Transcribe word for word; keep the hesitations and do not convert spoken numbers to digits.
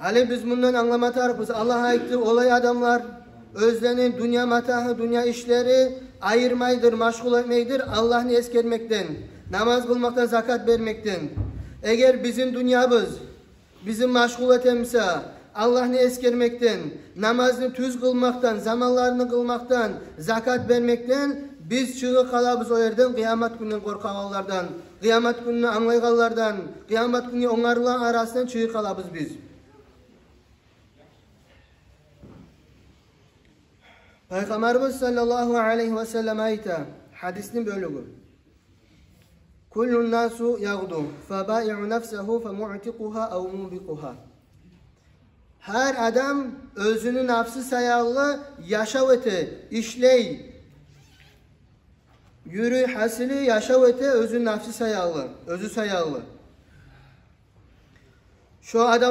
Гьали биз мундан англама тарыкъбыз. Аллагь айтды, олай адамлар оьзлени дюнья матагьы, дюнья ишлери айырмайдыр, машгъул этмейдир Аллагьны эсгермекден, намаз къылмакъдан, закат бермекден. Эгер бизин дюньябыз бизин машгъул этемиса Аллагьны эсгермекден, намазны тюз къылмакъдан, заманларыны къылмакъдан, закат бермекден, биз чыгъып къалабыз о ерден, къыямат гюнден къоркъагъанлардан, къыямат гюнню англайгъанлардан, къыямат гюнге онгарылгъан арасындан чыгъып къалабыз биз. Пайхаммарыбыз саллаллагьу алайгьи ва саллам айта, гьадисни бёлюгю: «Куллу насу ягъду, фабаигъу нафсагьу, фамуътикъугьа ав мубикъугьа». Гьар адам оьзюню нафсы саялы яшав эте, ишлей. Юрюй, гьасили, яшав эте оьзюню нафсы саялы, оьзю саялы. Шо адам